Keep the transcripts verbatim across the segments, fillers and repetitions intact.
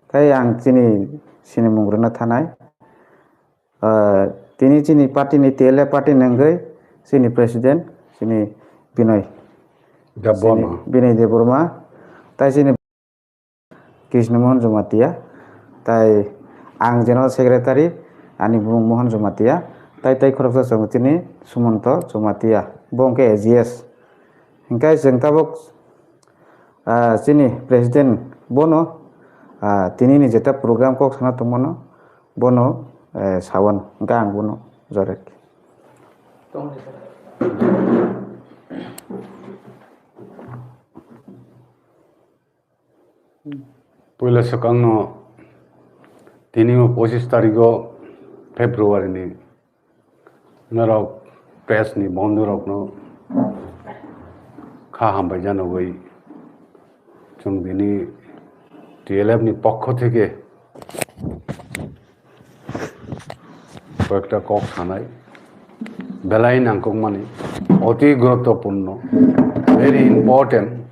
Tei ang chini sinimung rwna thanai. Ah, tini chini party ni T L F party ni wngwi chini president chini Binoy. Debbarma. Chini Binoy Debbarma. Tai chini Krishna Mohan Jamatia. Tai ang general secretary, ani bumung Mohan Jamatia. Tai tai khoroksa chwng chini Sumanto Jamatia. Bo hwnkhe A G S. Hingkai chwng tabuk, ah, chini president bono, ah, tini ni jeta program kok sana tongmano, bono, eh, sawan, hingke ang bono jorek. Puila swkangno tini o pochis tarikgo February ni norok press ni bondhu rokno kha hambai janogwi chwng bini T L F ni pokho theke koyekta kok sanai belai nangkukmani oti guruttopurno, very important.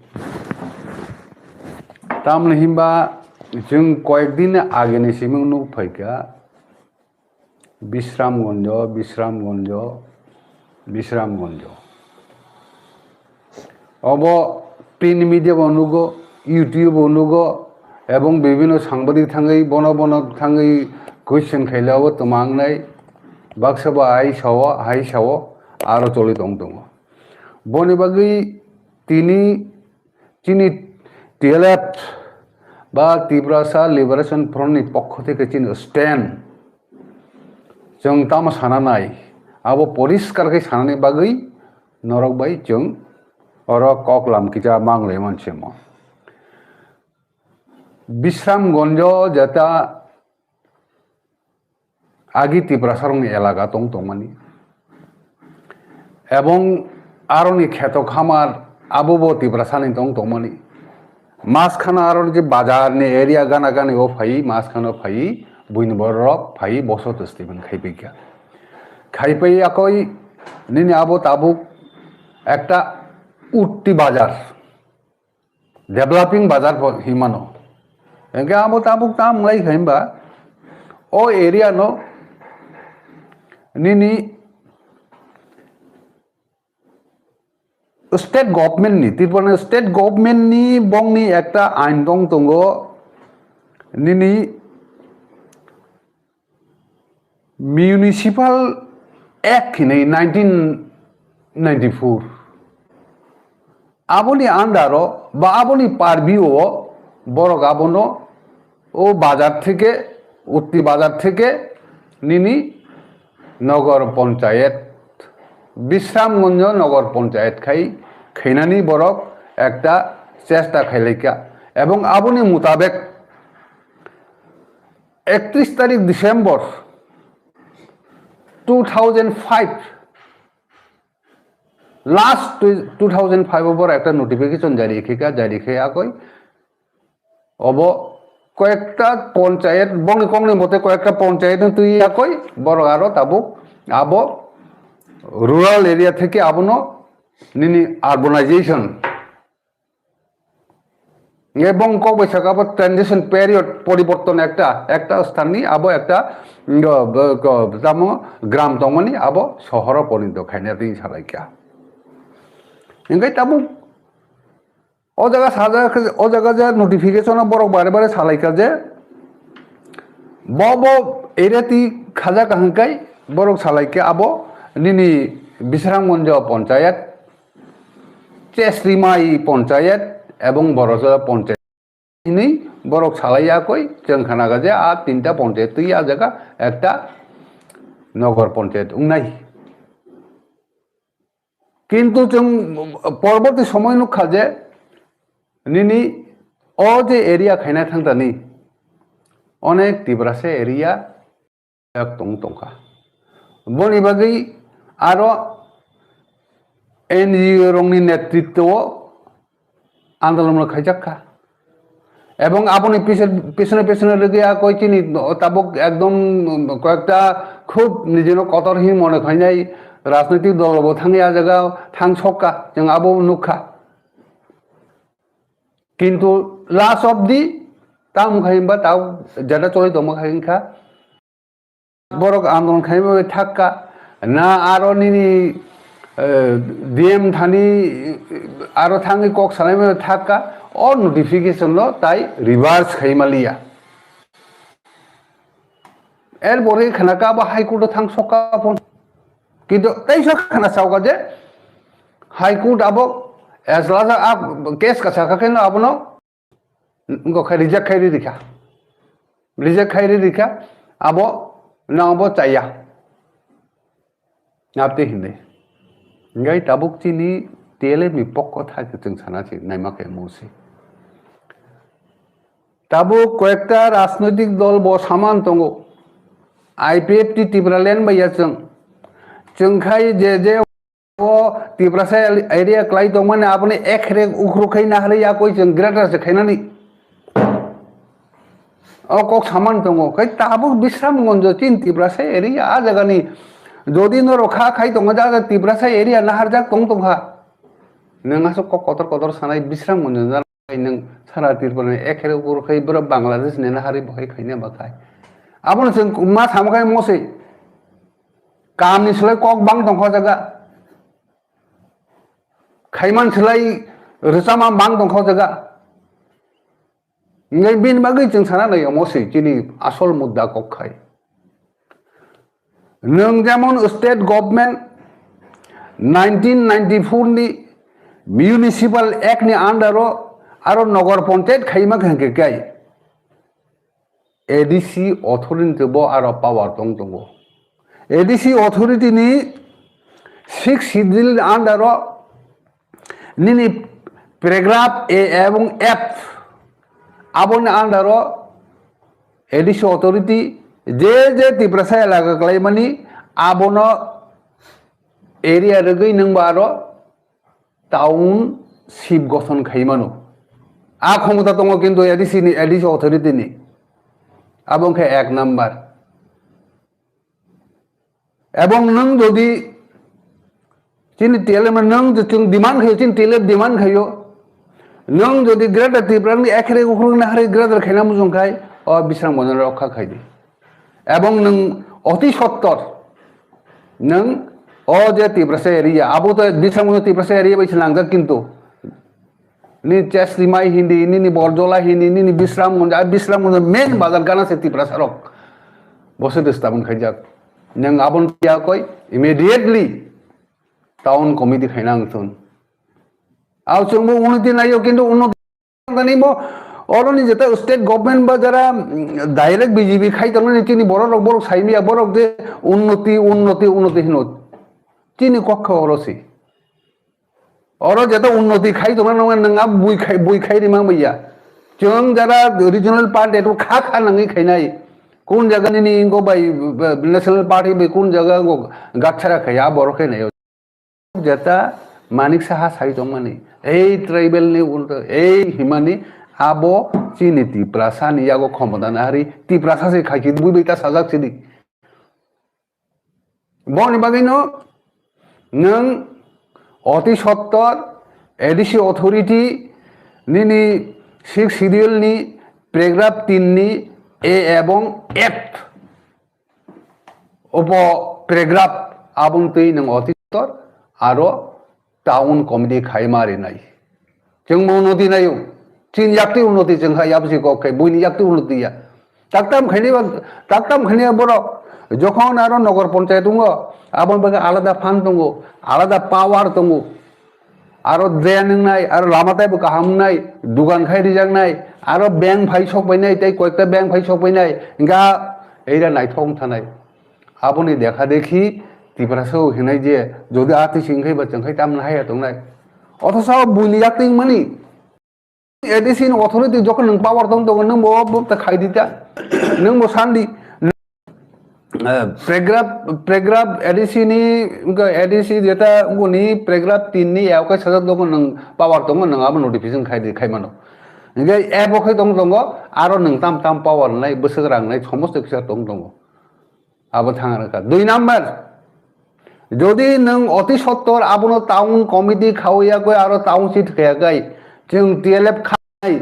Tamni himba chwng koyek din ageni simi nuk phaikha, Bisramganjo, Bisramganjo, Bisramganjo. Obo print media bo nugo, YouTube bo nugo, ebong bibino sangbadik thangwi bono bono thangwi question khaile obo twma wngnai. Baksa bo hai sao, hai sao, aro choli tong tongo. Boni bagwi tini chini T L F ba Tiprasa Liberation Front ni pokho theke chini stand chwng tamo sana nai, abo poriskar khe sanani bagwi norok bai chwng oro kok lam kisa manglai mansimo. Bisramganjo jeta agi Tiprasarokni elaka tong tongmani. Ebong aroni kheto khamar abobo Tiprasani tong tongmani. Maskhano aro je bazarni area gana gani o phai, maskhano phai, buini borok phai, boso to Stephen khaipaikha. Khaipai akoi nini abo tabuk ekta utti bazar. Developing bazar bo hinmano. Hingke abo tabuk tam lai kha himba o area no nini state government ni, Tripura ni state government ni bongni ekta ain dong tongo nini Municipal Act hinwi nineteen ninety-four. Aboni under o ba aboni purview o borok abono o bazar theke, utti bazar theke nini nogor ponchayet, Bisramganjo nogor ponchayet khai khainani borok ekta chesta khailaikha. Ebong aboni mutabek Ektrish tarik December two thousand five, last two thousand five o boro ekta notification jari khe ka, jari khe akoi. Obo koyekta ponchayet, bongni kokni mote koyekta ponchayet no twi akoi, boro aro tabuk abo rural area theke abono nini urbanization. Nge bong kok bai saka bo transition period, poriborton ekta, ekta sthan ni abo ekta, mm, go, go, go, tamo gram tongmani abo sohoro porinto khaina twi salaikha. Hingke tamo o jaga saja, o jaga je notification o borok bare bare salaikha je bo bo area twi khaja kaham kai borok salaikha abo nini Bisramganjo ponchayet, Chesrimai ponchayet ebong Borojola ponchayet hinwi borok salai yakoi chwng khanaga je a tinta ponchayet twi a jaga ekta nogor ponchayet wngnai. Kintu chwng porborti somoy nukha je nini o je area khaina thangtani onek Tiprasa area yak tong tongkha. Boni bagwi aro N G O rokni netritwo andolon khaijak kha. Ebong aboni pise-, pisone pisone rwgwi a koi chini tabuk ekdom koyekta khub nijino kotor hin mone khainai rajnoitik dol bo thangya jaga thang sokka, chwng abo nukha. Kintu last of the Tamo khai hwnba tao jeta choli tongma khai wngkha. Borok andolon khaima bai thakka, na aro nini, eh, D M thani aro thangwi kok salaima bai thakka, o notification no tai reverse khaima liya. Er pore khna ka abo High Court o thang sok ka phon. Kintu tei sok khna chao ka je High Court abo as la a case ka sa kha khe no abono wngkha khe reject khai rikha. Reject khai rikha, abo nang abo chaya. Abte hinwi. Ngai tabuk chini T L F ni pokko thai khe chwng sana si naima khe musi. Tabuk koyekta rajnoitik dol bo saman tongo. I P F T Tipraland bai ya chwng. Chwng khai je je o Tiprasa area klai tongmani aboni ekhrek ukhru khai naharwi yakoi chwng greater se khainani. O kok saman tongo. Khai tabuk Bisramganj chin Tiprasa area a jagani jodi norok kha khai tongo jaga Tiprasa area naharjak tong tongkha. Nwng aswk kok kotor kotor sanai Bisramganj jana. Nwng sara Tripura ni ekhere ukuru khai borok Bangladesh ni nahari bo khai khaina ba khai. Abono chwng ma sama khai moswi. Kam ni slai kok bang tongkha jaga. Khaiman slai rwchama bang tongkha jaga. Ngai bini bagwi chwng sana nai moswi chini asol mudda kok khai. Nwng jemon state government nineteen ninety-four ni Municipal Act ni under o aro Nagar Panchayat khaima khe hwnkhe kai A D C authority bo aro power tong tongo. A D C authority ni six schedule under o nini paragraph A ebong F aboni under o A D C authority je je Tiprasa elaga kalaimani abono area rwgwi nwngbo aro township gothon khaimano. A khomota tongo kintu A D C ni, A D C authority ni. Abo wngkha ek number. Ebong nwng jodi chini T L F nwng je chwng demand khayo, chini T L F demand khayo, nwng jodi Greater Tripura ni ekhere ukhru na hari greater khaina mujung khai, o Bisramganj rokha khaidi. Ebong nwng oti sottor nwng o je Tiprasa area, abo to Bisramganj Tiprasa area bai se nangjak kintu. Nini Chesrimai hindi, nini Borjola hindi, nini Bisramganj, a Bisramganj main bazar gana se Tiprasa rok. Bo se disturb khaijak. Nwng abon ya koi immediately town committee khaina ang thun. Aw chwngbo unnoti naio kintu unnoti tani bo oroni jeta state government ba jara, mm, direct B J P khai tongnani chini borok rok borok saimiya borok je unnoti, unnoti, unnoti hino. Chini kokha oro si. Oro jeta unnoti khai tongna nangma nwng a bui khai, bui khai rima baiya. Chwng jara regional party to kha kha nangwi khainai. Kun jaga nini ingo bai, ba, national party bai kun jaga go gathara khai a borok khai nai. Jeta Manik Saha sai tongmani. Ei tribal ni ulta, ei himani abo chini Tiprasa ni yago khomota nahari Tiprasa se khai bui bai ta sajak sidi. Boni bagwino nwng oti sottor A D C authority nini sixth schedule ni paragraph tin ni A ebong F obo paragraph aboni twi nwng oti sottor aro town committee khaima rinai. Chwng bo unnoti naio. Chini yakti unnoti chwng kha yapsi kok khai buini yakti unnoti ya. Taktam khaini ba, taktam khaini borok jokhon aro nogor panchayat wngo, aboni bagwi alada fund tongo, alada power tongo. Aro drain wngnai, aro lama taibo kaham wngnai, dugan khai rijaknai, aro bank phai sok painai, tei koyekta bank phai sok painai, hingkha eira naithok wng thanai. Aboni dekha dekhi Tiprasa o hinai je, jodi artist wngkhai ba chwngkhai tamni haya tongnai. Othosa o buini yakti wngmani. A D C ni authority jokhon nwng power tong tongo, nwng bo bo ta khai di ta. Nwng bo sandi. Eh, paragraph, paragraph A D C ni, wngkha A D C jeta wngkha ni paragraph tin ni ya, okai sajak tongo nwng power tongo, nwng abo notification khai di, khai mano. Hingke abo khai tong tongo, aro nwng tam tam power nai, bwswk rang nai, somosto kisa tong tongo. Abo thang rwkha. Dui number, jodi nwng oti sottor abono town committee khawi yakoi aro town seat khaya kai, chwng T L F khai,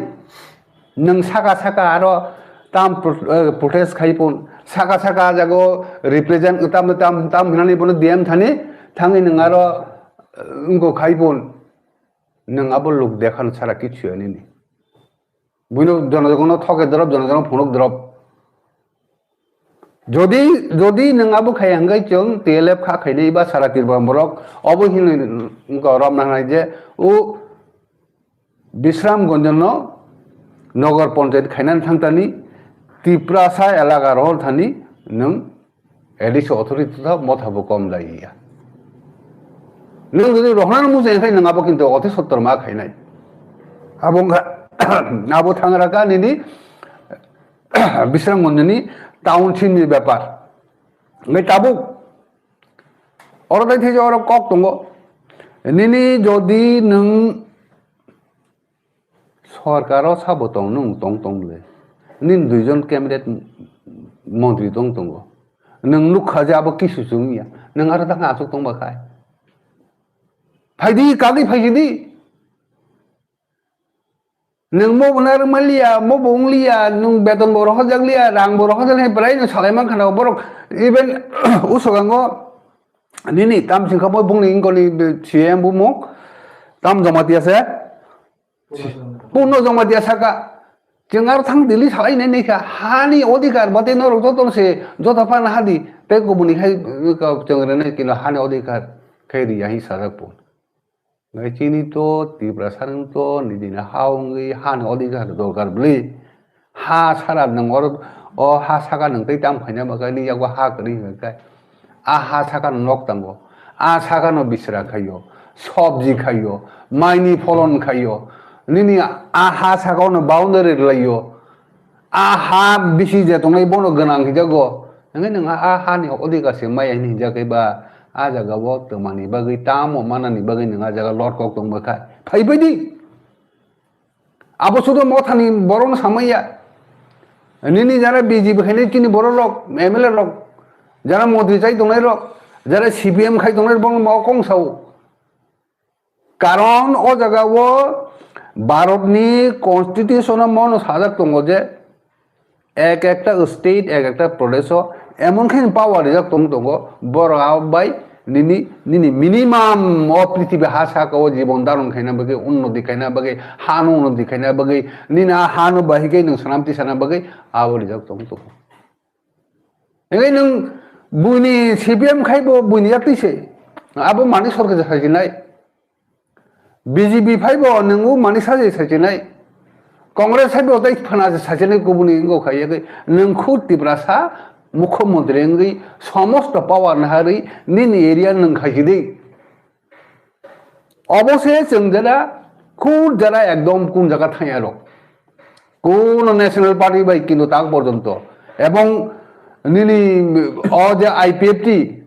Nwng saka saka aro tam pro-, eh, protest khai pun, saka saka jago represent tam, tam, tam hinani bono D M thani, thangwi nwng aro, eh, wngko khai pun, nwng abo luk dekhano sara kichu ya nini. Buino jonojono thoke drop, jonojono phunuk drop. Jodi, jodi nwng abo khai hwnkhe chwng T L F kha khainai ba sara Tripura borok obo hinwi wngkha romna nai je o Bishramganj no Nagar Panchayat khainani thangtani Tiprasa elaka rohor thani nwng A D C authority tha motha bo kom lai ya. Nwng jodi rohna musa khai nwng abo kintu oti sottor ma khainai. Abo wngkha abo thangra ka nini Bishramganj ni township ni bepar. Ngai tabuk. Oro tai thai oro kok tongo. Nini jodi nwng sorkar o sabo tong nwng tong tong le. Nini duijon cabinet montri tong tongo. Nwng nukha je abo kisu chwng ya. Nwng aro dakha achuk tong ba khai. Phaidi kagwi phaisidi. Nwng mo bo narwk manliya, mo bo wngliya, nwng beton bo rohorjak liya, rang bo rohorjak liya, belai no salai mankha na borok. Even usogango nini tam singkha bo bungni ingkoni C M bumung tam Jamatia se. Purno Jamatia saka. Chwng aro thang Delhi salai nai nai kha, hani odhikar bate norok joto se joto phano hadi, tei kubuni khai, uh, chwng rwnai kino hani odhikar khai riya hi sajak pun. Nai chini to Tiprasa nwng to nijini ha wngwi hani odhikar dorkar bwlwi. Ha sara nwng oro, o ha saka nwng tei tam khaina bagwi ni yago ha kwrwi hwnka khe. A ha saka no nok tango. A saka no bisra khaio. Sobji khaio. Maini pholon khaio. Nini a ha saka no boundary rwlaio. A ha bisi je tongnai bono gwnang hijago. Hwnwi nwng a, a hani odhikar se maya hini hijak khe ba a jaga o twmani bagwi tamo manani bagwi nwng a jaga lorkok tongma kha. Phai bai di. Abo sudo mothani borokno samaiya. Nini jara B J P khainai chini borok rok, M L A rok, jara montri chai tongnai rok, jara C P M khai tongnai rok, bono mo kong sao. Karon o jaga o Bharat ni constitution o mono sajak tongo je ek ekta state, ek ekta prodesh o emon khe power rijak tong tongo, borok a bai nini, nini minimum o prithibi ha saka o jibon dharon khaina bagwi, unnoti khaina bagwi, ha no unnoti khaina bagwi, nini a ha no bahigwi nwng sanam tisana bagwi abo rijak tong tongo. Hingke nwng buini C P M khai bo buini yaktwi se. Abo mani sorkar je sajinai. B J P phai bo nwng o mani sajai sajinai. Congress phai bo tai phana je sajinai kubuni wngkha yagwi. Nwng khud Tiprasa mukhyamantri wngwi somosto power naharwi nini area nwng khaijidi. Obo se chwng jera, khud jera ekdom kun jaga thangya rok. Kuno National Party bai kintu tak porjonto. Ebong nini o je I P F T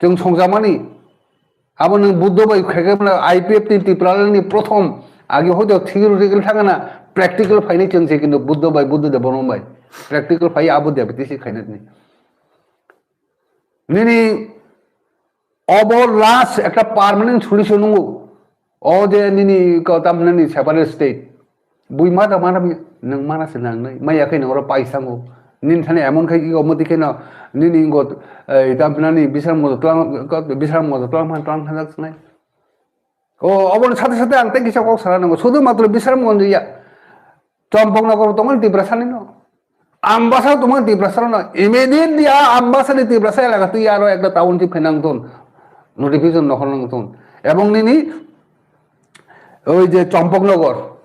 chwng songjamani, abo nwng Buddho bai khaikhe mane I P F T Tipraland ni prothom agi hoito theoretical thangna practical phaini chwng se kintu Buddho bai, Buddho de bono bai practical phai abo diabetes khaina ni. Nini obo last ekta permanent solution nungo. O je nini ko tam nini separate state. Bui ma da mana bi nang mana se nang nai. Maya khe nang oro paisango. Nini thani emon khai ego mati khe no nini go, eh, tam nani Bisram go tlang, ko Bisram go tlang man tlang thanak nai. O, obo ni sate sate ang tei kisa kok sana nango. Sudu matro Bisram go ya. Chompok Nogor tongo Tiprasa ni no. Ambasa tongo Tiprasa no. Immediately a Ambasa ni Tiprasa elaka twi aro ekta township khe nang ton. Notification no hor nang ton. Ebong nini oi je Chompok Nogor.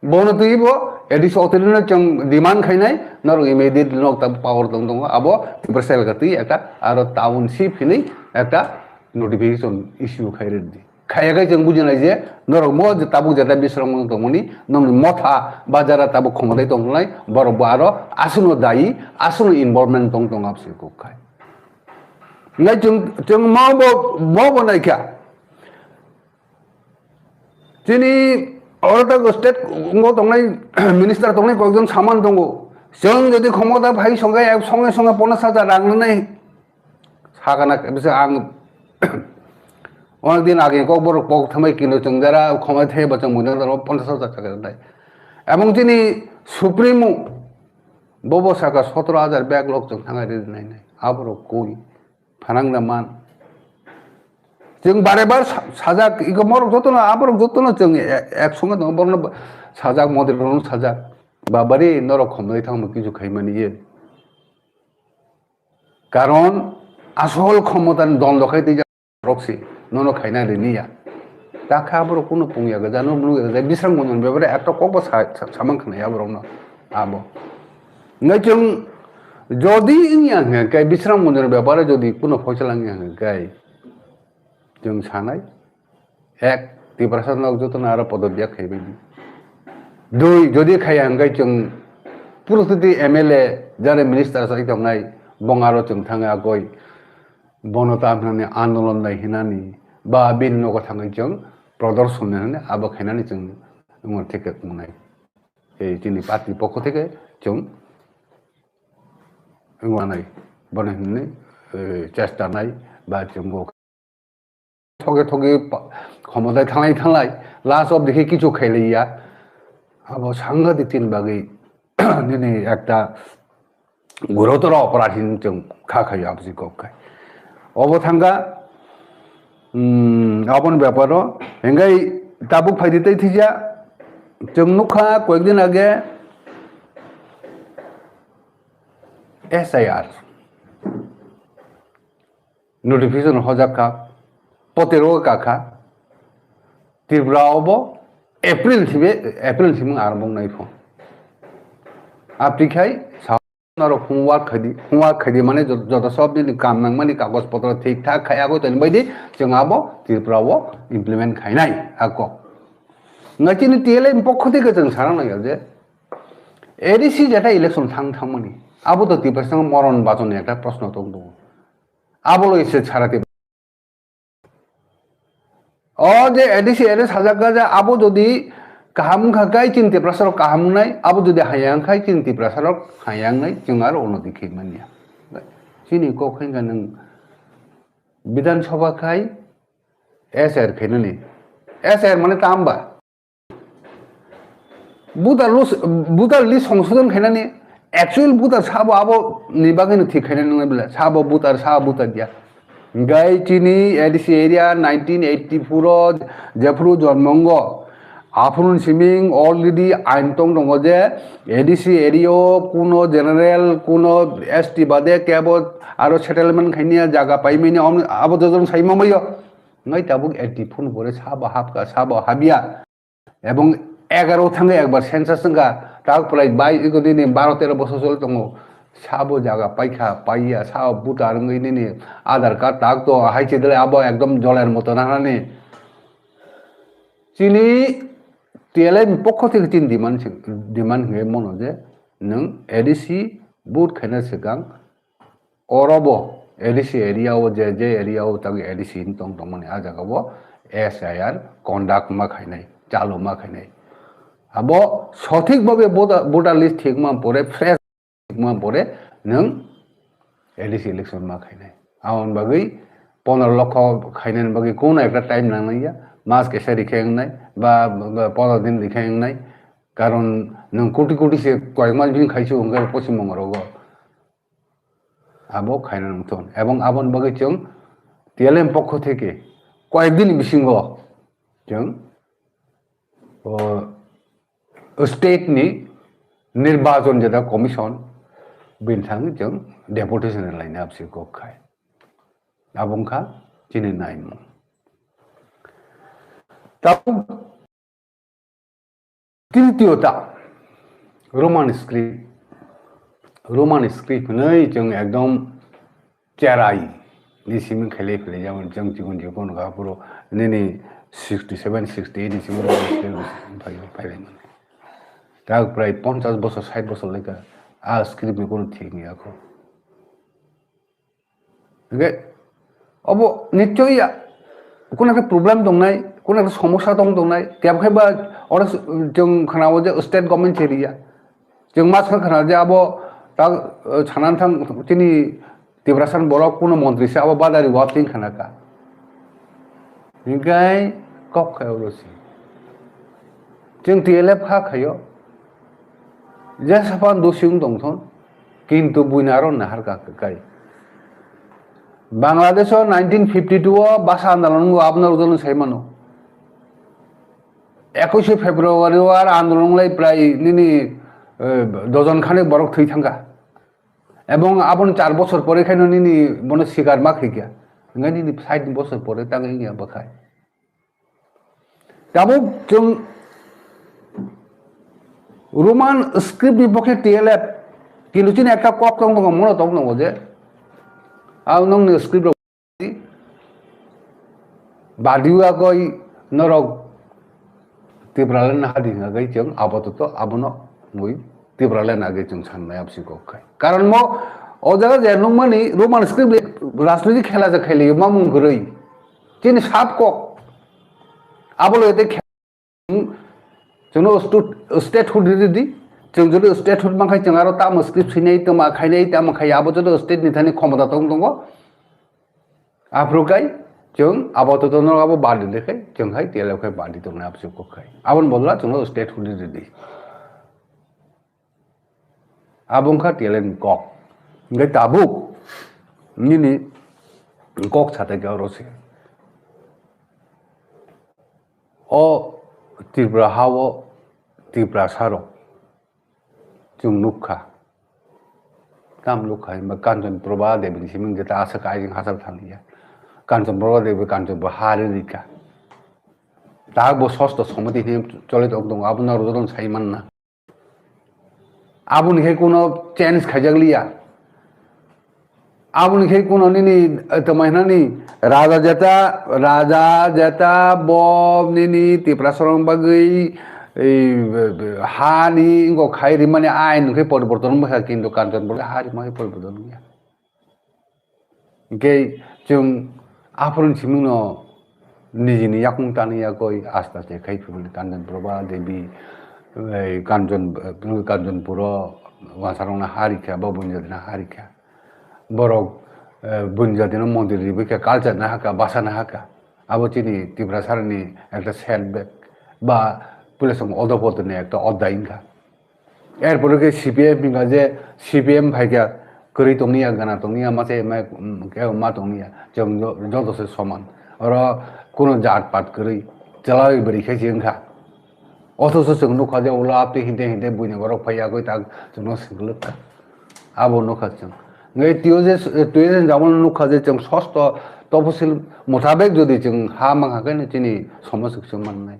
Bono twi bo A D C authority no chwng demand khainai norok immediately nok ta power tong tongo. Abo Tiprasa elaka twi ekta aro township hinwi ekta notification issue khai rwdi. Khaya khe chwng bujinai je norok mo je tabuk jeta Bisramganj tongmani nokni motha ba jara tabuk khomotai tongtongnai borok bo aro aswkno dayi, aswkno involvement tong tong abse kok khai. Nai chwng, chwng mo bo, mo bo naikha. Chini oro ta state ngo tongnai minister tongnai kokjon saman tongo. Chwng jodi khomota phai songkhe songe songe ponchash hajar rang rwnai. Sakana bisa ang onek din age kok borok pok thamai kino chwng jara khomai thai ba chwng mujang daro ponchash hajar taka rwnai. Emon chini Supremo bobo saka sotoro hajar backlog chwng thangai rwdi nai nai. Aborok koi phanang da man. Chwng bare bar sa-, sajak, iko morok jotono, aborok jotono chwng e-, ek songe tongo, borokno sajak, Modi rokno sajak. Babari norok khomlai thangma kichu khaimani ye. Karon asol khomotani dondo khai twi jak borok si nono khaina riniya. Takha borok kuno pungya gajano nukya gajai Bisram Gunjani bebare ekta kokbo sa-, sa-, samang khnaya borokno abo. Ngai chwng jodi wngya hwnkhe Bisram Gunjani bebare jodi kuno phoisalang wngya hwnkhe chwng sanai. Ek, Tiprasa nok jotono aro podobya khaibaidi. Dui, jodi khaiya hwnkhe chwng purutiti M L A jare minister sai tongnai bong aro chwng thangwi akoi bono ta hwnani andolon nai hinani ba bini nogo thangwi chwng prodorshon nai hinani abo khainani chwng wngmani ticket wngnai. Ei chini party pokho theke chwng wngmanai bono hinwi, eh, chesta nai ba chwng bo thoge thoge pa-, khomotai thanglai thanglai last of the day kichu khailaiya. Abo sangha di tin bagwi nini ekta gurotoro oporad hin chwng kha khayo abo si kok khai. Obo thangkha, mm, aboni beparo hingkai tabuk phaidi tei thija chwng nukha koyekdin age S I R. Notification hojak kha, potero ka kha, Tripura obo April thibe, April thimung arambung nai pho. Apri khai sa narok homework khaidi, homework khaidi mane jot-, joto sob nini kam nang mani kagoj potro thik thak khai agoi toni baidi chwng abo Tripura o implement khainai ako. Ngai chini T L F pokho theke chwng sarang nai je A D C jeta election thang thang mani abo to Tiprasa moron bachon ekta proshno tong tongo. Abo loi se sara Tipra-, o je A D C ere sajak ga je abo jodi kaham wngkha kai chini Tiprasa rok kaham wngnai, abo jodi hayang khai chini Tiprasa rok hayang nai chwng aro unnoti khe manya. Chini kok khe wngkha nwng Bidhan Sabha khai S I R khainani. S I R mane tamba? Voter list, voter list songsodon khainani, actual voter sabo abo ni bagwi no thik khainani nang bela, sabo voter, sabo voter dia. Gai chini A D C area nineteen eighty-four o jephuru jonmo wngo, aphuru siming already ain tong tongo je A D C area o kuno general, kuno S T bade kebo aro settlement khaini jaga paimani abo jojon saima mayo. Ngai tabuk eighty-four pore sabo hapka, sabo habya. Ebong egaro thangwi ekbar census wngkha, tak pwlai bai iko nini baro tero bosor choli tongo. Sabo jaga paikha, paiya, sabo voter wngwi nini Aadhaar card tak to hai se dele abo ekdom joler moto naharani. Chini T L F ni pokho theke chini demand se, demand hwnkhe mono je nwng A D C vote khaina swkang Orobo A D C area o je je area o tang A D C hin tong tongmani a jaga o S I R conduct ma khainai, chalo ma khainai. Abo sothik bhabe voter, voter list thik ma pore, fresh thik ma pore nwng A D C election ma khainai. Aboni bagwi pondro lokho khainani bagwi kono ekta time nangnai ya, mas kesa rikhe wngnai ba, ba pondro din rikhe wngnai. Karon nwng koti koti se koyek mas bini khaisu hwnkhe Poschim Bongo rogo. Abo khaina nangthun. Ebong aboni bagwi chwng T L F pokho theke koyek din bisingo chwng, o, state ni nirbachon jeta commission bini thang chwng deputation laina absi kok khai. Abo wngkha chini naimung. Tabuk Tritiyota, Roman script, Roman script hwnwi chwng ekdom cherai ni simi khailai philai jabo chwng chikon chikon kha phuru nini sixty seven, sixty eight ni simi Roman script phai, phailaimani. Tak prai ponchas bosor, sait bosor lekha a script ni kono thik wngya kho. Hingke obo nichoi ya, kono ekta problem tongnai, kono ekta somosa tong tongnai, kebo khe ba oro s-, chwng khna o je state government chiriya. Chwng ma sa khna je abo ta, eh, sanan thang chini Tiprasa ni borok kono montri se abo badari wa ping khna ka. Hingke kok khe oro si. Chwng T L F kha khayo. Jesa phan dusiyung tongthon, kintu buini aro naharkha kai. Bangladesh o nineteen fifty two o basa andolon wngwi abono rwjano sai mano. Ekush February o ar andolon lai prai nini, eh, dojon khani borok thwi thangkha. Ebong aboni char bochor pore khaino nini bono sikar ma khaikha. Hwnkhai nini sait bochor pore tang wngya bwkhai. Tabuk chwng Roman script ni bokhe T L F, kintu chini ekta kok tong tongo, mono tong tongo je, ah, nongni script rok badiwa koi norok Tipraland hadi hwnga khe chwng apatot abono mui Tipraland age chwng sanmaya bisi kok khai. Karon mo o jaga je nukmani Roman script le rajnoitik khela je khaili mamung kwrwi. Chini sab kok. Abo loi tei khe-, chwngno stu-, statehood ridi. Chwng jodi statehood mankha chwng aro tamo script swinai, tamo khainai, tamo khai abo joto state ni thani khomota tong tongo. Aphuru kai chwng abo to tono abo badi de khai chwng hai T L F khai badi tongnai abse kok khai. Aboni bodol chwngno statehood ridi. Abo wngkha T L F ni kok. Hingke tabuk nini kok satai khe oro se. O Tripura ha o Tripura sarok chwng nukha. Tam nukha himba Kanchon Prabha Devi ni siming jeta aswk aijing hachal thangya. Kanchon Prabha Devi Kanchon Prabha ha ri rikha. Ta bo sosto somoti him chole tong tongo, abo norok jotono sai manna. Aboni khe kuno change khaijak liya. Aboni khe kuno nini, eh, tongmai hwnani raja jeta, raja jeta bo nini Tiprasarong bagwi, ei, ha ni wngkok khai rimani ain khe poriborton wngkha, kintu Kanchanpur ha rimani poriborton wngya. Hingke chwng aphuruni simingno nijini yakung tanwi yakoi aste aste khai phuru Kanchon Prabha Devi, ei, Kanchon, Kanchonpuro wansarokno ha rikha, bo buini jatino ha rikha. Borok, eh, buini jatino mondir ribikha, culture no hakha, bhasha no hakha. Abo chini Tiprasarani ekta setback ba puila chwng odopotoni ekta odai wngkha. Erpore khe C P M hinga je C P M phaikha, kwrwi tongniya, gana tongniya, masa ma, mm, khe ma tongniya, chwng jo-, joto se soman. Oro kuno jat pat kwrwi, chwla bai bwrwi khe se wngkha. Othoso chwng nukha je ulo apni hinte hinte buini borok phaiya koi tak chwngno swngwlwk kha. Abo nukha chwng. Ngai tuiyo je, tuiyo je jamano nukha je chwng sosto toposil mutabek jodi chwng ha mankha khe chini somosi kwchwng mannai.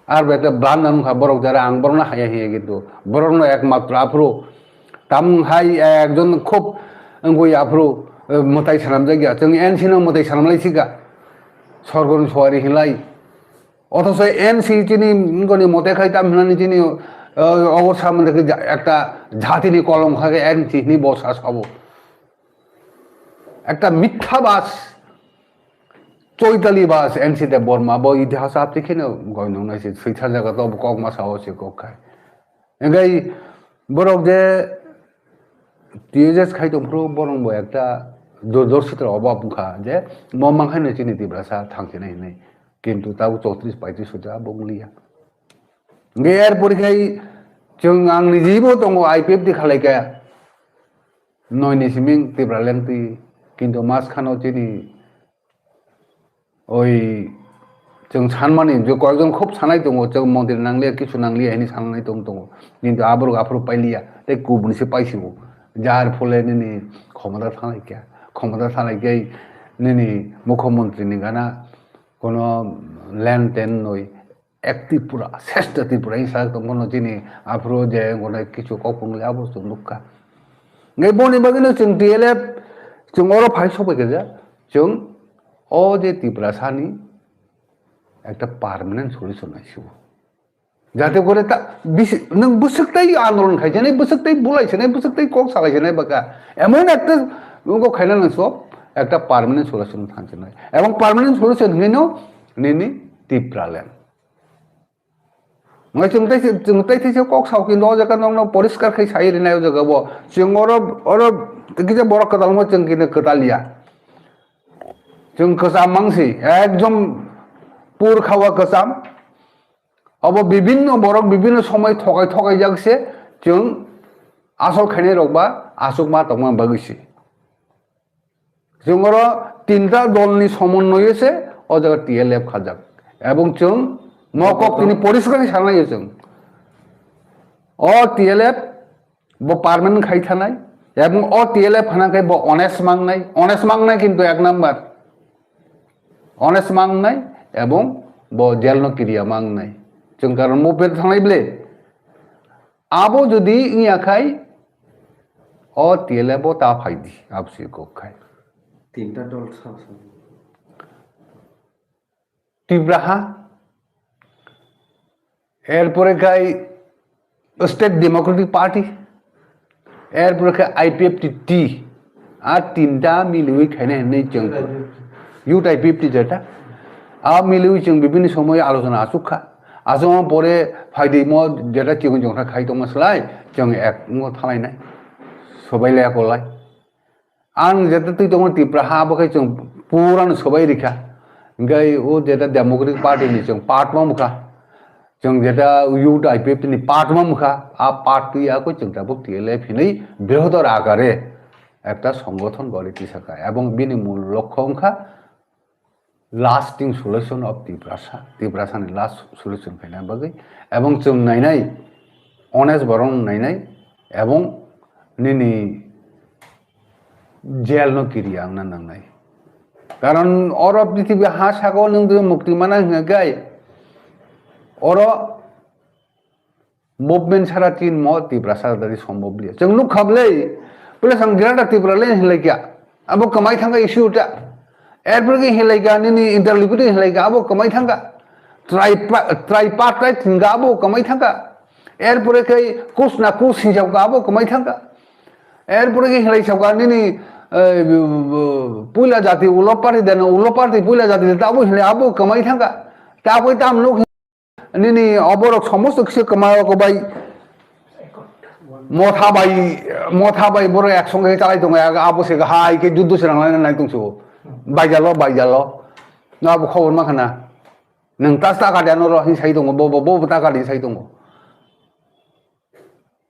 Ar bo ekta blunder wngkha borok jara ang borokno haya hiya kintu borokno ekmatro aphuru tamung hai ekjon khub wngwi aphuru, eh, mwtai swnamjak ya. Chwng N C no mwtai swnamlai sika. Sorgoni suari hinlai. Othoso N C chini wngoni mote khai tam hinani chini, eh, obo samani khe ja-, ekta jatini kolom kha khe N C hini bo sa sabo. Ekta mitha bas. Choitali bas N C Debbarma bo itihas apti kheno goi nung nai se swi thar jaga to kok ma sao se kok khai. Engkai borok je T S S khai tong phuru borok bo ekta durdorshita obab wngkha je mo mankhaino chini Tiprasa thang sinai hinwi. Kintu tabuk chowtris paitris sota bo wng liya. Hingke er pore khai chwng ang niji bo tongo I P F T khalai kha. Noi ni siming Tipraland twi, kintu mas khano chini oi chwng sanmani je koyekjon khub sanai tongo, chwng mondir nangliya, kisu nangliya hinwi sanai tong tongo, kintu aborok aphuru pailiya, tei kubuni se paisibo, jar phole nini khomota thanglai kha, khomota thanglai khe nini mukhyamantri ni gana kono len ten noi, ek Tripura, sreshta Tripura hinwi sajak tongphano chini aphuru je gonai kichu kok phunukya abo chwng nukha. Ngai boni bagwino chwng T L F chwng oro phai sokbai khe ja, chwng o je Tiprasani ekta permanent solution naisibo. Jate kore ta bisi nwng bwswk tai andolon khaijanai, bwswk tai bulai sanai, bwswk tai kok salai sanai baka. Emon ekta nungko khaina nangso ekta permanent solution thansinai. Ebong permanent solution hinwi no nini Tipraland. Ngai chwng tai, chwng tai thaisa kok sao kintu o jaga nokno poriskar khai sai rinai o jaga bo. Chwng oro, oro kisa borok kwtal mo chwng kini kwtal ya. Chwng kwcham mangsi, ekdom pur khawa kwcham. Obo bibinno borok bibinno somoi thokai thokai jak se, Chwng asol khainai rok ba aswk ma tongma bagwi se. Chwng oro tinta dol ni somonnoye se o jaga T L F khajak. Ebong chwng mo kok tini poriskar khe sanai chwng. O T L F bo permanent khai thanai. Ebong o T L F hana khe bo honest mangnai. Honest mangnai kintu ek number. Honest mangnai ebong bo jail no kiriya mangnai. Chwng karon mo per thanai ble. Abo jodi wngya khai, o T L F bo ta phai di, abo se kok khai. Tinta dol sa sa. Tipra ha, erpore khai State Democratic Party, erpore khai I P F T T, ar tinta miliwi khaina hinwi chwng Youth I P F T jeta. A miliwi chwng bibini somoy alochona achuk kha. Achukma pore phaidi mo jeta chikon chongkha khai tongma slai chwng ek wngkha thalainai. Sobai le kolai. Ang jeta twi tongma Tipra ha bo khai chwng purano sobai rikha. Hingkai o jeta Democratic Party ni chwng part ma mukha. Chwng jeta Youth I P F T ni part ma mukha. A part twi ako chwng tabuk T L F hinwi bihudor akare ekta songothon gori tisakha. Ebong bini mul lokho wngkha lasting solution of Tiprasa, Tiprasa ni last solution khaina bagwi, ebong chwng nainai, honest borok nainai, ebong nini jail no kiriya wngna nangnai. Karon oro prithibi ha saka o nwng twi mukti mana hwnkha khe oro movement sara tin mo Tiprasa dadi sombhob liya. Chwng nuk khablei, pwla sang Greater Tipraland hinlai kya. Abo kwmai thangkha issue ta. Erpore khe hinlai kya, nini interlocutor hinlai kya, abo kwmai thangkha. Tripa-, tripartite hinga abo kwmai thangkha. Erpore khe kus na kus hinjak kha, abo kwmai thangkha. Erpore khe hinlai sakha nini, eh, puila jati ulo party deno, ulo party puila jati deno, abo hinlai abo kwmai thangkha. Ta koi tam nuk Nini oborok somosto kisa kwma rok bai motha bai, motha bai borok ek songe chalai tongo, abo se hai khe juddo se rang nai tong se o. Baijalo, baijalo. No abo khobor ma khana. Nwng tas taka de ano ro hin sai tongo, bo, bo, bo taka de sai tongo.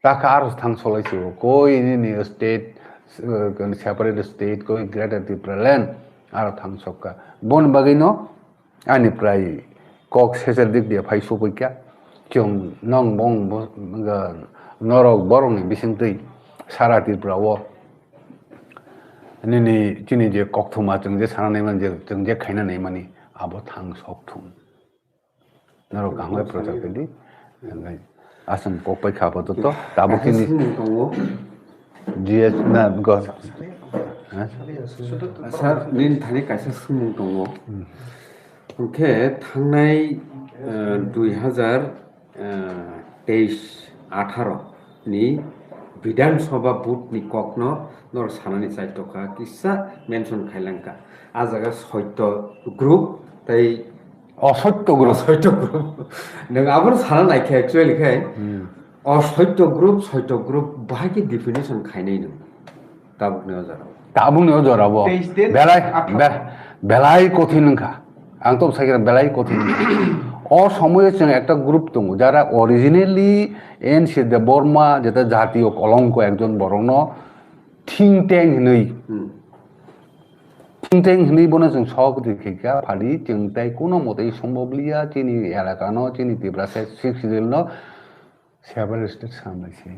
Taka aro thang solai se o. Koi nini state, eh, separate state, koi Greater Tipraland aro thang sokka. Bon bagwi no Ani prai kok seser dik dia phai supui kha. Chwng nong bong bo-, ga norok borok ni bising twi sara Tripura o nini chini je kok thuma chwng je sana nai man je chwng je khaina nai mani abo thang sok thung. Norok kaham bai prochar khe di. Aswng kok pai kha apatot, tabuk kaisa chini swngmung tongo. G S na, go. Ha? Sir, nini thani kaisa swngmung tongo. Hmm. Hwnkhe thangnai, eh, dui hazar, eh, teis atharo ni Bidhan Sabha vote ni kokno norok sanani chaitokha, kisa mention khailangkha. A jaga soito group tei Osoito group. Osoito group. Nwng abono sana naikhe actually khe, hmm, osoito group, soito group bahai khe definition khainai nwng tabukni o jorao. Tabukni o jorao. Teis din belai, atharo. Be-, belai kothin wngkha. Ang to sai khe belai kothin wngkha. O somoyo chwng ekta group tongo, jara originally N C Debbarma jeta jatiyo kolongko ekjon borokno think tank hinwi. Hmm. Think tank hinwi bono chwng sok rikha phali, chwng tei kuno mwtai sombhob liya, chini elaka no, chini Tiprasa Sixth Schedule no separate state samlai se.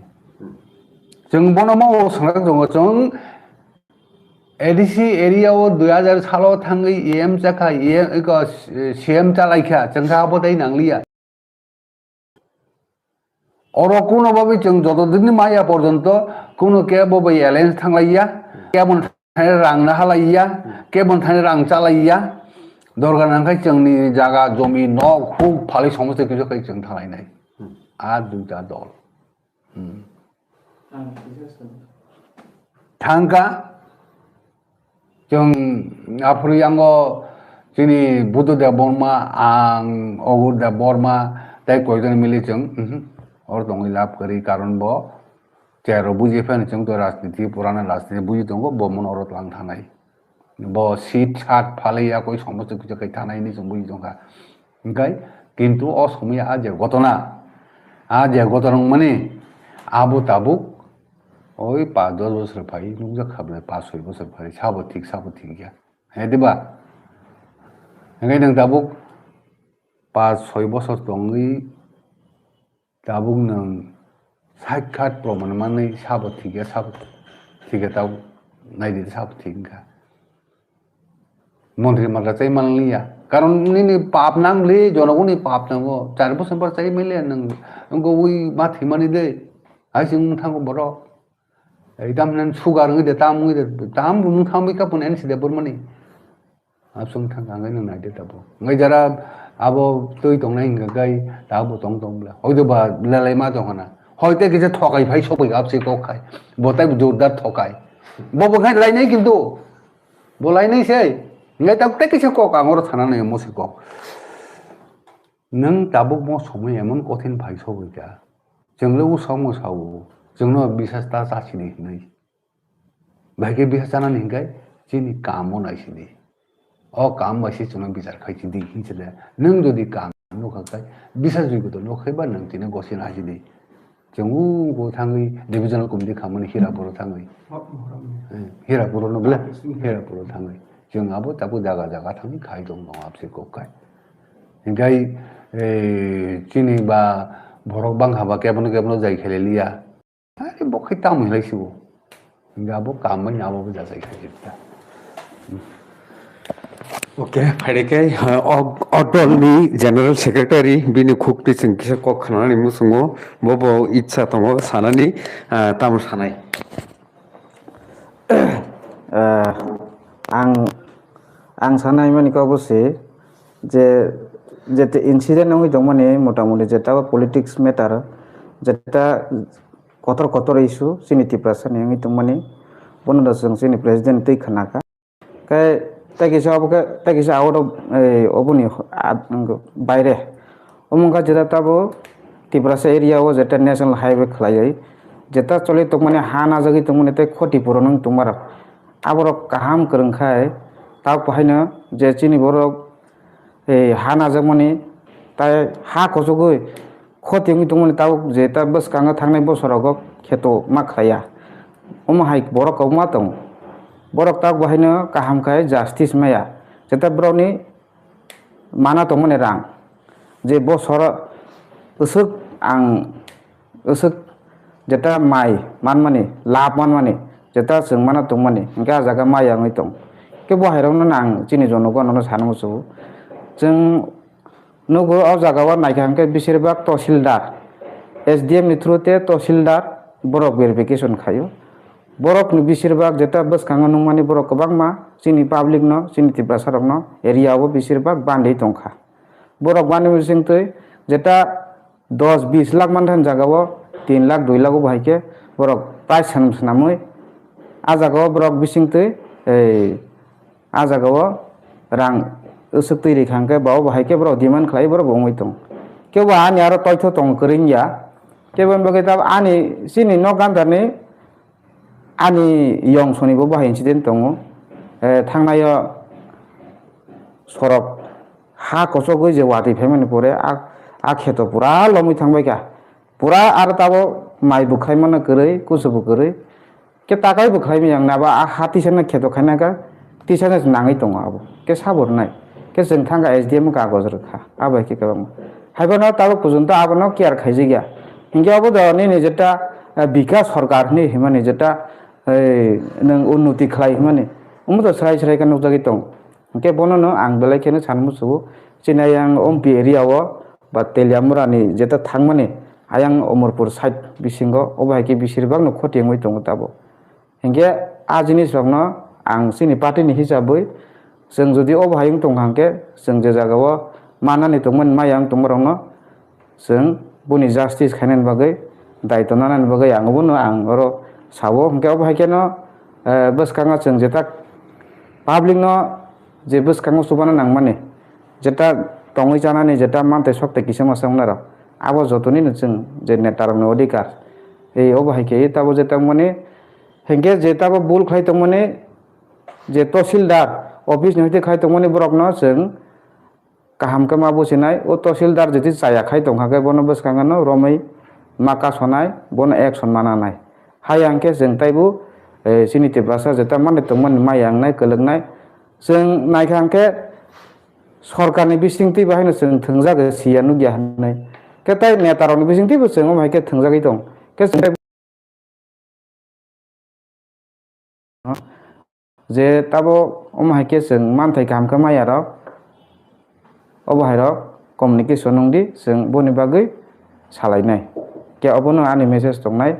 Chwng bono ma o swngjak tongo, chwng A D C area o dui hazar salo thangwi E M chakha, E M, eko, C M chalaikha, chwng kha abo tei nangliya. Oro kuno bagwi chwng joto dinni maya porjonto kuno kebo bai alliance thanglaiya, kebo thani rang nahalaiya, kebo thani rang chalaiya, dorkar nangkhe chwngni jaga, jomi, nok, huk, phalwi somosto kisu khai chwng thanglainai. A duita dol. Hmm. Thangkha, chwng aphuru yango chini Buddha Debbarma, ang Ogur Debbarma, tei koijon mili chwng, mhm, oro tongwi lab kwrwi, karon bo chero buji phano chwng to rajniti, purana rajniti buji tongo, bo mono oro tlang thanai. Bo seat sat phalwi yakwi somosto kisa khai thanai hinwi chwng buji tongkha. Hwnkhe kintu o somoya a je gotona, a je gotona wngmani, Abo tabuk oi pas dos bosor phai nukjak kha bwlai, pas soi bosor phai sabo thik, sabo thik ya. He diba? Hingke nwng tabuk pas soi bosor tongwi tabuk nwng sakhat proman manwi sabo thik ya, sabo thik ya, tabuk naidi sabo thik wngkha. Montri matra chai manliya. Karon nini pap nangli, jonogoni pap nango. Char bosor bar chai manliya nwng, nwng ui ma thwi mani de. Hai sing wng thango borok. Ei tam nan sugar wngwi de, tam wngwi de, tam wng thangwi ka pun N C de bormani. Absung thang thang nang nai de tabo. Ngai jara abo twi tongnai hingka kai, ta abo tong tong bla. Hoi do ba lalai ma tong hana. Hoi te kisa thokai phai sopai abse kok khai. Bo tai jordar thokai. Bo bo khai lai nai kintu. Bo lainai se, ngai tabuk tei kisa kok ang oro thana nai mo se kok. Nwng tabuk mo somoi emon kothin phai sogwi kha. Chwng le usok mo sao, chwngno bisas ta cha sidi hinwi. Bahai khe bisas chanani hinkai chini kamo nai sidi. O kam bai se chwngno bichar khai sidi hinse le. Nwng jodi kam nukha khai, bisas jodi to nukhai ba nwng tini gosi nai sidi. Chwng ugo thangwi divisional committee khamani Hirapuro thangwi. Hirapuro no bole? Hirapuro thangwi. Chwng abo tabuk jaga jaga thangwi khai tong tong abse kok khai. Hinkhai, eh, chini ba borok bangkha ba kebono kebono jai khele liya. Hai bo khai tamo hinlai sibo. Hinga abo kam bai abo bo jajai khai ta. Okay, phaide khe, uh, o, o dolni General Secretary bini khuk twi chwng kisa kok khnanani muchungo, bo bo itsa tongo sanani, uh, tamo sanai. Uh, ang, ang sanai mani kok bo se je, jete incident wngwi tongmani motamoti jeta politics matter, jeta kotor kotor issue chini Tiprasani wngwi tongmani, bono da chwng chini president twi khnakha. Khe tei kisa obo khe, tei kisa out of, eh, oboni, ah, baire. Omo wngkha jeta tabo Tiprasa area o jeta national highway khlaiwi, jeta choli tongmani ha najagwi tongmani tei khoti puro nung tongmarok. Aborok kaham kwrwng khai, tabuk haino je chini borok, eh, ha najakmani, tai ha kochogwi khoti wngwi tongmani tabuk je ta bwskango thangnai bosorogo kheto ma khlaiya. Omo hai borok kobangma tongo. Borok tabuk bo haino kaham khai justice maya. Jeta borokni mana tongmani rang. Je bosoro aswk ang aswk jeta mai manmani, lab manmani, jeta chwng mana tongmani, hingke ah jaga maya wngwi tong. Khe bo hairokno ang chini jonogo ano sana muchungo. Chwng nugo o jaga o naikha hingke bisir bak tosildar, S D M ni through te tosildar borok verification khaio. Borok ni bisir bak jeta bwskango nukmani borok kwbangma chini public no, chini Tiprasa rok no area o bisir bak bandwi tongkha. Borok bani bisingtwi jeta dos bis lakh manthan jaga o tin lakh dui lakh o bahai khe borok price swnam swnamwi ah jaga o borok bisingtwi ei ah jaga o rang aswk twi rikha hwnkhe ba o bahai khe borok demand khlai borok bo wngwi tongo. Kebo ani aro toitho tongo kwrwngya, kebo bagwi tabuk ani chini nok gandarni ani yong sonibo bahai incident tongo. Eh, thangnaio sorok ha kochogwi je watwi phaimani pore a, a kheto pura lomwi thangbaikha. Pura aro tabuk mai bwkhaimano kwrwi, kuchubu kwrwi. Khe takai bwkhaimani yang naba a ha tisano kheto khainakha, tisano nangwi tongo abo. Khe sabo rwnai. Khe chwng thangkha S D M kagoj rwkha. Abo hai khe kwbangma. Haiphano tabuk porjonto abono care khaijakya. Hinkhe obo do nini jeta, eh, bikas sorkar hinwi himani jeta, eh, nwng unnoti khlai himani. Omo do srai srai khe nukjagwi tongo. Hinkhe bonono ang belai kheno sana muchungo. Chini ayang Ompi area o ba Teliamura ni jeta thangmani ayang Omorpur side bisingo obo hai khe bisir bak no khoti wngwi tongo tabuk. Hinkhe a jinis rokno ang chini party ni hisabwi chwng jodi obo hai wng tongkha hwnkhe chwng je jaga o manani tongmani maya wng tongma rokno chwng boni justice khainani bagwi daitw nanani bagwi ang obono ang oro sao. Hinkhe obo hai kheno, eh, bwskango chwng jeta public no je bwskango chubana nangmani jeta tongwi chanani jeta mantwi sok tei kisa masa wngna rok abo jotoni no chwng je neta rokni odhikar. Ei obo hai khe tabo jeta wngmani Hinkhe je tabo bul khlai tongmani, je tosildar office ni hoite khlai tongmani borokno chwng kaham khe ma buchinai. O tosildar jodi chaya khai tongkha khe bono bwskango no romwi ma kasonai, bono action ma nanai. Haya hwnkhe chwng taibo, eh, chini Tiprasa jeta manwi tongmani maya wngnai, kwlwknai. Chwng naikha hwnkhe sorkarni bisingtwi bahaino chwng thwngjak siya nukya hwnwi. Khe tai netarokni bisingtwibo chwng omo hai khe thwngjagwi tong. Khe chwng tai je tabo omo hai khe chwng manthai kaham khe maya rok, obo hai rok communication wng di, chwng boni bagwi salainai. Khe obono ani message tongnai,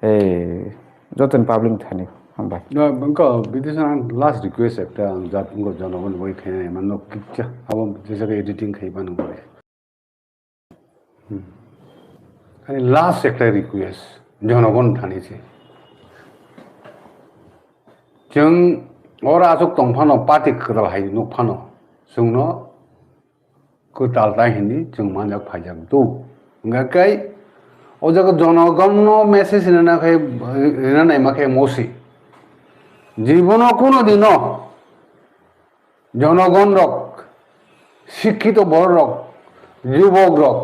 eh, jotoni public thani. Hambai. No, wngkha, Bidishan, ang last request ekta, ang jat wngkha, jonogon bai khainai, mano kikcha, abo jesa khe editing khai mano bai. Hmm. Ani last ekta request, jonogon thani se. Chwng ora aswk tong phano, party kwtal hai nuk phano, chwngno kwtal tai hindi chwng manjak phaijak do. Hwnkha khe o jaga jonogonno message rina khe, rina naima khe mosi. Jibono kuno dino jonogon rok, sikkito borok rok, jubok rok,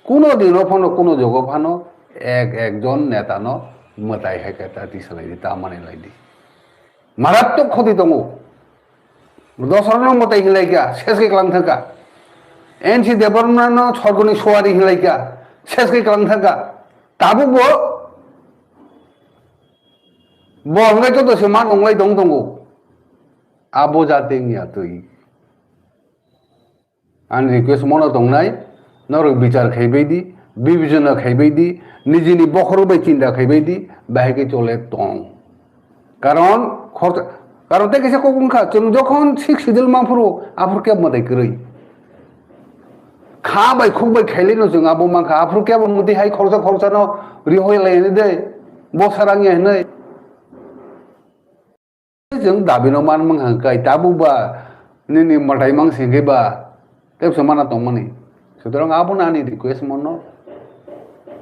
kuno dino phano, kuno jogo phano ek ekjon netano mwtai hai khe ta tisalai di, ta manwi lai di. Maratwk khoti tongo. Dosrano mwtai hinlai kha, ses khe kwlang thangkha. N C Debbarmano sorgoni suari hinlai kha, ses khe kwlang thangkha. Tabukbo bo hwnkhai joto se man wnglai tong tongo. Abo jate wngya twi. Ani request mono tongnai, norok bichar khaibai di, bibechona khaibai di, nijini bokhorok bai chinta khaibai di, bahai khe chole tong. Karon khorsa, karon tei kaisa kok wngkha, chwng jokhon sixth schedule manphuru, aphuru kebo mwtai kwrwi. Kha bai khuk bai khailai no chwng abo mankha, aphuru kebo mwtai hai khorsa khorsa no rihoi lai hinwi de, bosa rang ya hinwi. Chwng dabi no man mang hang kai, tabuk ba nini mwtai mang singkhe ba, tei bwsa mana tongmani. Sutorang abono ani request mono,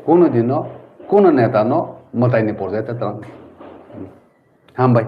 kuno dino, kuno neta no mwtai ni porjai ta twlang. Hambai.